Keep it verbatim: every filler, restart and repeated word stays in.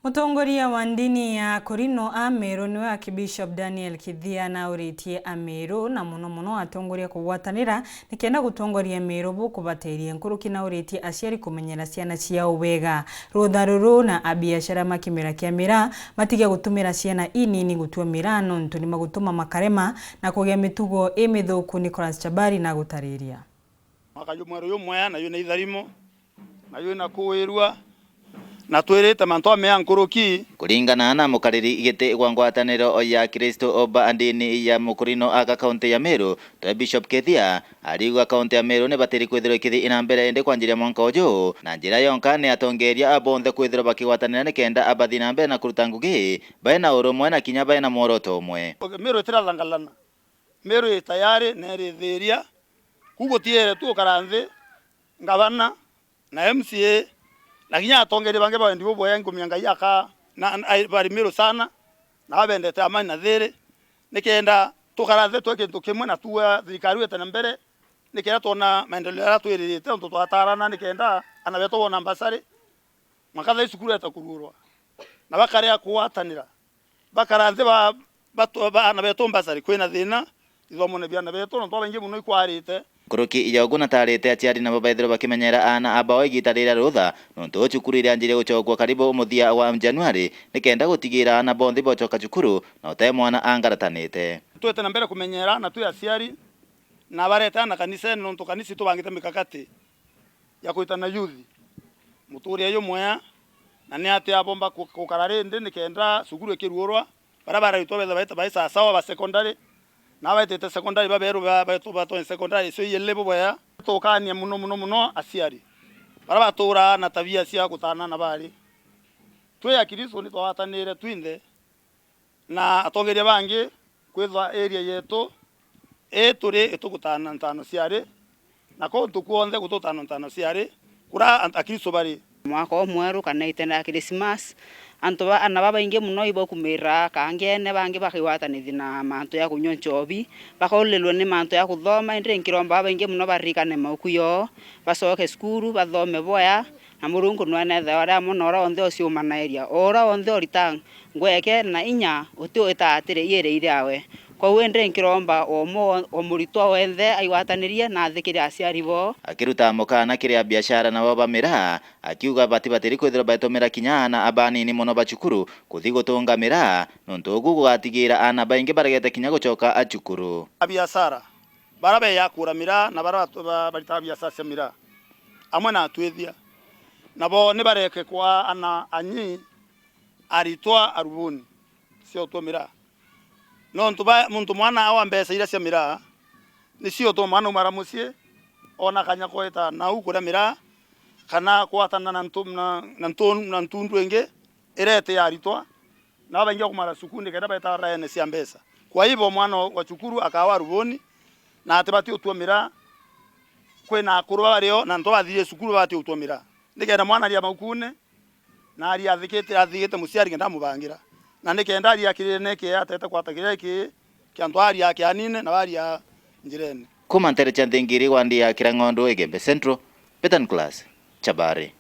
Mutongoria wa ndini ya Akorino Ameru niwe Archbishop Daniel Kithia nauritie Ameru, na muno muno atongoria kugwatanira nikenda gutongoria Ameru bukubateirie nkuruki. Nauritie aciari kumenyera ciana ciao wega. Rutha ruru na abiashara makimera kia miraa matige gutumira ciana inini gutua miraa, nontu ni magutuma makarema na kugia mitugo imithuku. Nicholas Chabari nagutariria. Mwaka jumweru jumwea, na jwina itharimo, na jwina kuwirua, na twirite mantu jamea nkuruki. Kuringana na mukariri giti gwa ngwataniro ya Kristo ba ndini ya Mukurino aga kaunti ya Meru, Toi Bishop Kethia, ariuga kaunti ya Meru nibatiri kwithirwa ikithii na mbere indi kwanjiria mwanka uju, na njira yonka ni atongeria bonthe kwithirwa bakigwatanira nikenda abathii na mbere na kuruta ngugi baina urumwe na kinya baina mworoto umwe. Meru itirathangalana. Meru ii tayari na irithiria. Kuu gutiere tu ukara nthi, ngavana na M C A, na kinya atongeria bangi ba wendi bubwega, ngumia Ngai aka na, na, bari Meru sana, na babendete amani na thiri, nikenda tukara nthi twe kintu kimwe na tuga thirikari wite na mbere, nikenda twona maendeleo jaria twiririte, nontu twatarana nikenda ana betu bona mbasari. Mwanka thaa ii cukuru yeta kuruurwa, na bakaria kugwatanira, bakara nthi ba, ba, ba, ana betu mbasari, kwina thina ithomone bia ana betu, nontu babaingi mono ikwarite. Nkuruki ya uguo natarite aciari nabo baithirwe bakimenyera aana abao igita riria rutha, nontu cukuru irianjirie gucokua karibu muthia wa Januari, nikenda gutigira aana bonthe ibocoka cukuru na utai mwana angaratanite. Twite na mbere kumenyera aana twi aciari, na barete aana kanisene, nontu kanisa itubangite mikakati ya kwitana youth mutuurire jumwea, na ni atia bomba ku-, gukara rindi nikenda cukuru ikiruurwa, baria baraitwa betha baita bai sawasawa ba secondary, na baitite secondary baberu ba-, baitwa batwe secondary icio iyili bubwea. Tukania muno, muno, muno aciari baria batuuraa na tabia cia gutaanana bari. Twi Akristo ni twagwatanire twinthe na atongeria bangi kwithwa area yetu ii turi itugutana ntano ciari, na kuntu kwonthe gututana ntano ciari, kuria ant-, Akristo bari. Mwaka umweru kana itene ya Christmas, antu ba, ana babaingi mono ibakumiraa kangene, bangi bakigwatanithia na mantu ya kunyua nchobi, bakaurirwe ni mantu ya kuthoma, indi nkiromba babaingi mono baririkane mauku yoo, bacoke cukuru, bathome bwea, na Murungu nwenethe uria amwe na uria wonthe uciumanairia, o uria wonthe urita ngweke na inya uti wita atiri iiri iriawe. Kwou indi nkiromba o mu-, o muritwa wenthe aigwatanirie na athikire aciari boo. Akiruta mukaana kiri abiashara nabo ba miraa, akiuga batibatiri kwithirwa baitumira kinya aana abanini mono ba cukuru kuthi gutunga miraa, nontu ugu gugatigira aana baingi baregete kinya gucoka a cukuru. Abiashara baria beya kura miraa na baria batu-, ba-, baritaga biashara cia miraa, amwe na atwithia, nabo ni bareke kwa ana anyi aritwa arubuni cia utwa miraa. Nontu ba muntu mwana awa mbeca iria cia miraa, nicio utuma mwana umara mucii, ona kanya kwita nau kuria miraa, kana kwatana na ntu-, na, na ntu-, na ntundu ingi irete ya aritwa, na babaingi kumara cukuru nikenda beta raene cia mbeca. Kwa hivyo mwana wa cukuru akawa arubuni, na atibati utwa miraa, kwina akuru babario na antu bathirie cukuru babati utwa miraa. Nikenda mwana aria maukune, na aria athikite, athigite muciari kenda amubangira. Na nikenda aria akirire neki atete kwata kiria ki kia antu aria akianine na baria njirene. Kuma ntere cia Nthingiri wandi ya Kirang'ondu, Igembe Central, Peter Nicholas, Chabari.